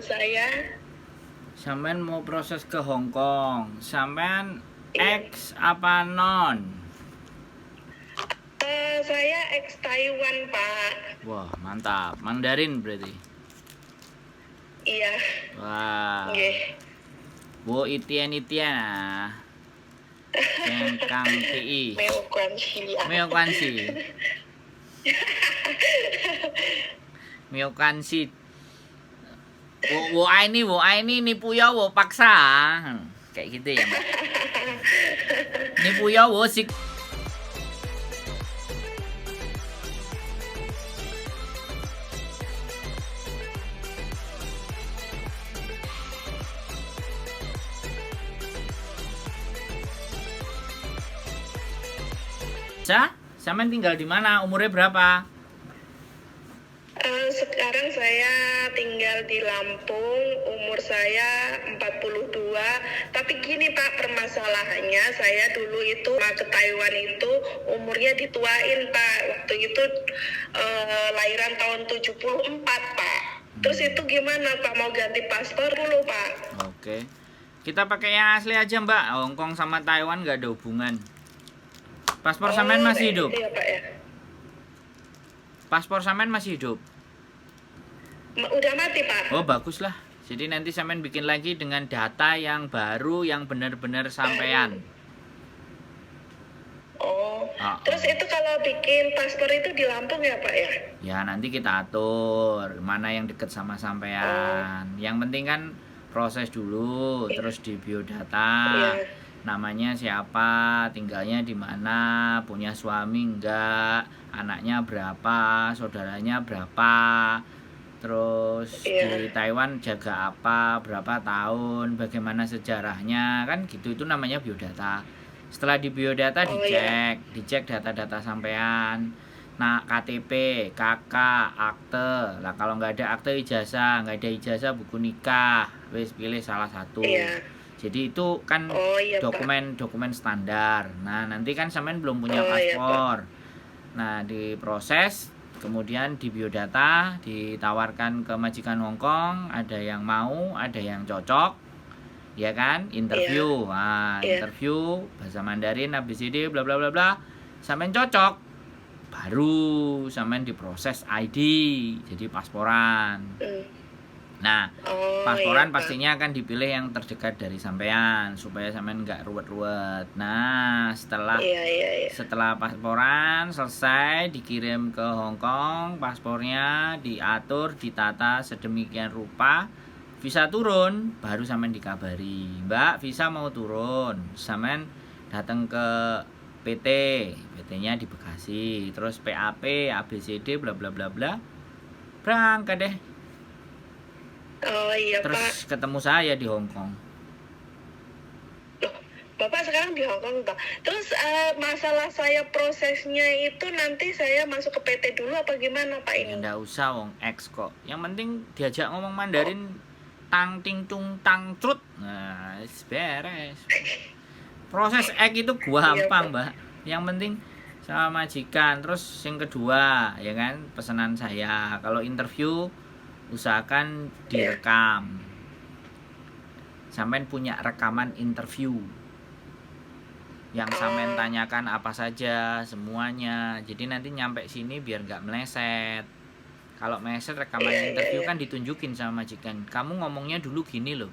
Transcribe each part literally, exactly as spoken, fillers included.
Saya. Sampean mau proses ke Hong Kong. Sampean Iya. Ex apa non? Eh, saya ex Taiwan, Pak. Wah, mantap. Mandarin berarti. Iya. Wah. Nggih. Wo itian itian ah. Cengkang T I. 没有关系啊。 没有关系. 没有关系. Wo, wo ai ni, wo ai ni, nipu yo, wo paksa. Hmm, kayak gitu ya, Mbak. Nipu yo, wo sik. Sa, sampean tinggal di mana? Umurnya berapa? Eh, sekarang saya tinggal di Lampung, umur saya empat puluh dua. Tapi gini, Pak, permasalahannya saya dulu itu ke Taiwan itu umurnya dituain, Pak. Waktu itu, eh, lahiran tahun tujuh puluh empat, Pak. Terus itu gimana, Pak? Mau ganti paspor dulu, Pak? Oke. Kita pakai yang asli aja, Mbak. Hong Kong sama Taiwan nggak ada hubungan. Paspor sampean Oh, masih kayak hidup? gitu ya, Pak, ya. Paspor sampean masih hidup? Ma-, udah mati, Pak. Oh, baguslah. Jadi nanti sampean bikin lagi dengan data yang baru, yang benar-benar sampean. Oh. Ah, Terus ah. itu kalau bikin paspor itu di Lampung ya, Pak, ya? Ya, nanti kita atur mana yang deket sama sampean. Oh. Yang penting kan proses dulu, Iya. terus di biodata. Iya. Namanya siapa, tinggalnya di mana, punya suami enggak, anaknya berapa, saudaranya berapa. Terus Iya. di Taiwan jaga apa, berapa tahun, bagaimana sejarahnya, kan gitu. Itu namanya biodata. Setelah di biodata Oh, iya. dicek, dicek data-data sampean. Nah, K T P, K K, akte. Lah, kalau nggak ada akte, ijazah, nggak ada ijazah, buku nikah. Wis, pilih salah satu. Iya. Jadi itu kan Oh, iya, Pak. dokumen-dokumen standar. Nah, nanti kan sampean belum punya Oh, iya, Pak. paspor. Nah, diproses, kemudian di biodata, ditawarkan ke majikan Hong Kong, ada yang mau, ada yang cocok. Ya kan? Interview. Iya. Nah, Iya. interview bahasa Mandarin, A B C D, bla bla bla bla. Sampean cocok, baru sampean diproses I D, jadi pasporan. Hmm. Nah, Oh, pasporan iya, Pak. pastinya akan dipilih yang terdekat dari sampean, supaya sampean nggak ruwet-ruwet. Nah, setelah Iya, iya, iya. setelah pasporan selesai, dikirim ke Hong Kong, paspornya diatur, ditata sedemikian rupa, visa turun, baru sampean dikabari, "Mbak, visa mau turun." Sampean datang ke P T, P T-nya di Bekasi, terus P A P, A B C D, bla bla bla bla. Berangkat deh. Oh, iya, Terus Pak. ketemu saya di Hong Kong. Loh, Bapak sekarang di Hong Kong, Pak. Terus, eh, masalah saya prosesnya itu nanti saya masuk ke P T dulu apa gimana, Pak, Ya, ini? ndak usah, wong ex kok. Yang penting diajak ngomong Mandarin, Oh. tang ting tung tang trut. Nah, wis beres. Proses ex itu Iya, gampang, Pak. Mbak. Yang penting sama majikan. Terus yang kedua, ya kan, pesanan saya, kalau interview usahakan Iya. direkam. Sampean punya rekaman interview. Yang sampean Oh. tanyakan apa saja, semuanya. Jadi nanti nyampe sini biar nggak meleset. Kalau meleset rekaman Iya, iya, interview iya. kan ditunjukin sama majikan. "Kamu ngomongnya dulu gini loh.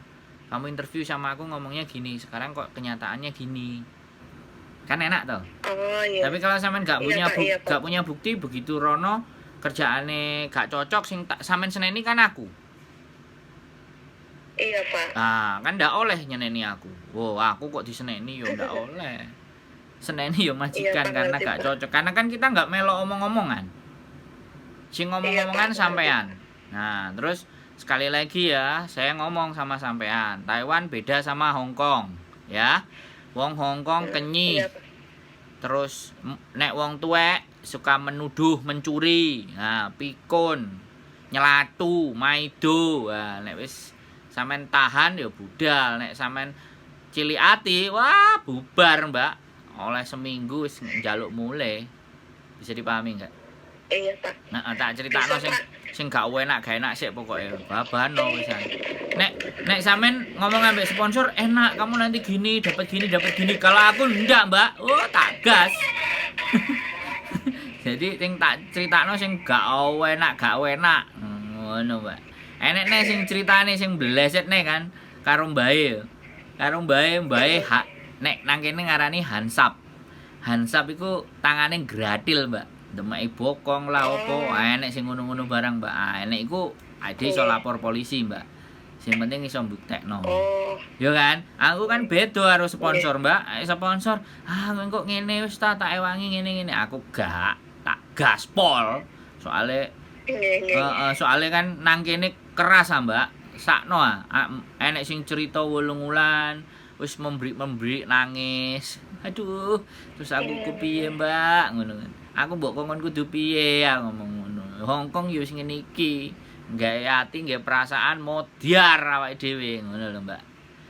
Kamu interview sama aku ngomongnya gini. Sekarang kok kenyataannya gini." Kan enak toh? Oh, iya. Tapi kalau sampean nggak Iya, punya Pak, buk-, iya, Pak. nggak punya bukti, begitu rono kerjaane gak cocok, sing tak sampean seneni kan aku. Iya, Pak. Ah, kan ndak oleh nyeneni aku. Wo, aku kok diseneni, yo ndak oleh. Seneni yo Iya, majikan Pak, karena ngerti, gak Pak. cocok. Karena kan kita nggak melok omong-omongan. Sing Iya, ngomong-omongan Pak, ngerti. sampean. Nah, terus sekali lagi ya, saya ngomong sama sampean, Taiwan beda sama Hong Kong, ya. Wong Hong Kong Hmm, kenyih. iya, Pak. Terus, m-, nek wong tuwek suka menuduh, mencuri, nah, pikun, nyelatu, maido. Nah, nek wis sampean tahan ya budal, nek sampean cilik ati, wah, bubar, Mbak. Oleh seminggu wis njaluk mulai. Bisa dipahami enggak? Iya, Pak. Nah, tak critakno Bisa, sing Pak. Sing gak enak, gak enak sik pokoke. Babano wisan. Nek, nek sampean ngomong ambek sponsor, enak, kamu nanti gini, dapat gini, dapat gini. Kalau aku ndak, Mbak. Oh, tak gas. Jadi sing tak critakno sing gak enak, gak enak. Ngono, Mbak. Enek ne sing critane sing bleset ne kan karo mbae. Karo mbae, mbae hak nek nang kene ngarani hansap. Hansap iku tangane gratil, Mbak. Demeki bokong lah opo, ah, enek sing ngono-ngono barang, Mbak. Ah, enek iku ade iso lapor polisi, Mbak. Sing penting iso mbuktekno. Oh. Yo kan? Aku kan beda karo sponsor, Mbak. Eh, sponsor, "Ah, engko ngene wis ta, tak ewangi ngene-ngene." Aku gak, tak gaspol. Soale Nggih, nggih. Heeh, soale kan nang kene keras ah, Mbak. Sakno ah. Ah, enek sing cerita wolong wulan, wis membrik-membrik nangis. Aduh, terus aku kepiye, Mbak? Ngono kan. Aku mbok kongkon kudu piye ya ngomong ngono. Hongkong ya wis ngene iki. Nggawe ati, nggawe perasaan, modiar awake dhewe ngono lho, Mbak.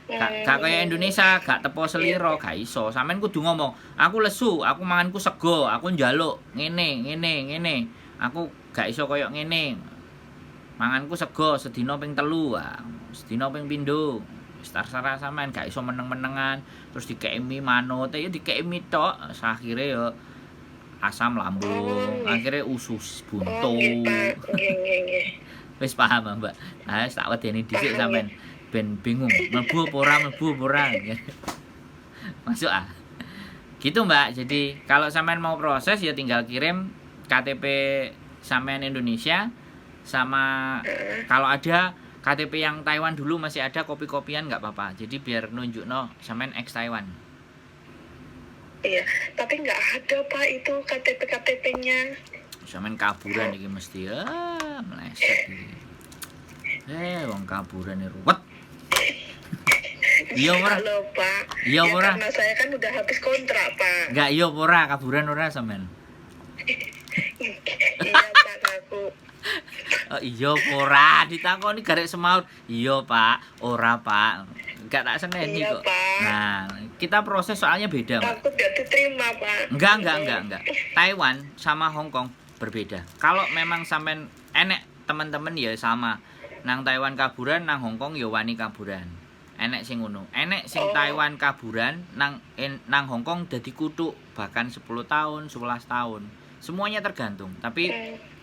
Gak, gak kaya Indonesia, gak tepo seliro, gak iso. Sampean kudu ngomong, "Aku lesu, aku manganku sego, aku njaluk ngene, ngene, ngene. Aku gak iso koyok ngene. Manganku sego sedina ping telu, ah, sedina ping pindho." Wis terserah sampean, gak iso meneng-menengan, terus dikei mie manut, ya dikei mie tok, akhire ya asam lambung, akhire usus buntu. Oh, nggih, Pak. Nggih, nggih, nggih. Wis paham, Mbak? Nah, wis tak wedeni dhisik sampean ben bingung. Mlebu apa ora, mlebu apa ora. Masuk ah. Gitu, Mbak. Jadi, kalau sampean mau proses ya tinggal kirim K T P sampean Indonesia sama kalau ada K T P yang Taiwan dulu masih ada kopi-kopian nggak apa-apa. Jadi biar nunjukno sampean ex Taiwan. Iya, tapi nggak ada, Pak, itu K T P-K T P-nya. Sampean kaburan iki mesti, ah, meleset iki. Eh, wong kaburan ini ruwet. Iya ora? Halo, Pak. Iya ora? Ya, karena saya kan udah habis kontrak, Pak. Enggak, iya ora? Kaburan ora sampean? Iya, Pak, aku. Oh, iya apa ora? Ditakoni garek semaur. Iya, Pak. Ora, Pak. Enggak tak seneni kok. Iya, Pak. Nah, kita proses soalnya beda, Mbak. Takut gak diterima, Pak. Enggak, enggak, enggak, enggak. Taiwan sama Hong Kong berbeda. Kalau memang sampean enek temen-temen ya sama. Nang Taiwan kaburan, nang Hong Kong ya wani kaburan. Enek sing ngono. Enek sing Taiwan kaburan, nang en- nang Hong Kong dadi kutuk bahkan sepuluh tahun, sebelas tahun. Semuanya tergantung. Tapi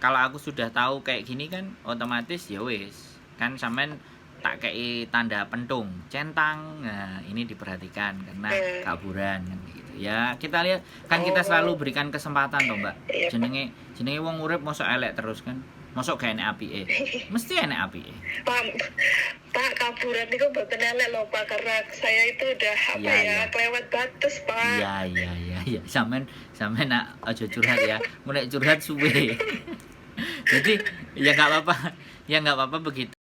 kalau aku sudah tahu kayak gini kan otomatis ya wis. Kan sampean tak kei tanda pentung, centang. Nah, ini diperhatikan karena kaburan kan gitu. Ya, kita lihat kan kita selalu berikan kesempatan toh, Mbak. Iya, Pak. Jenenge jenenge wong urip mosok elek terus kan. Mosok gak enek apike. Mesti enek apike. Pak, Pak, kaburan niku mboten elek loh, Pak, karena saya itu udah apa Iya, ya, iya. kelewat batas, Pak. Iya, iya, iya, iya. Sampean sampean nak aja curhat ya. Mun nek curhat suwe. Jadi ya nggak apa-apa. Ya nggak apa-apa begitu.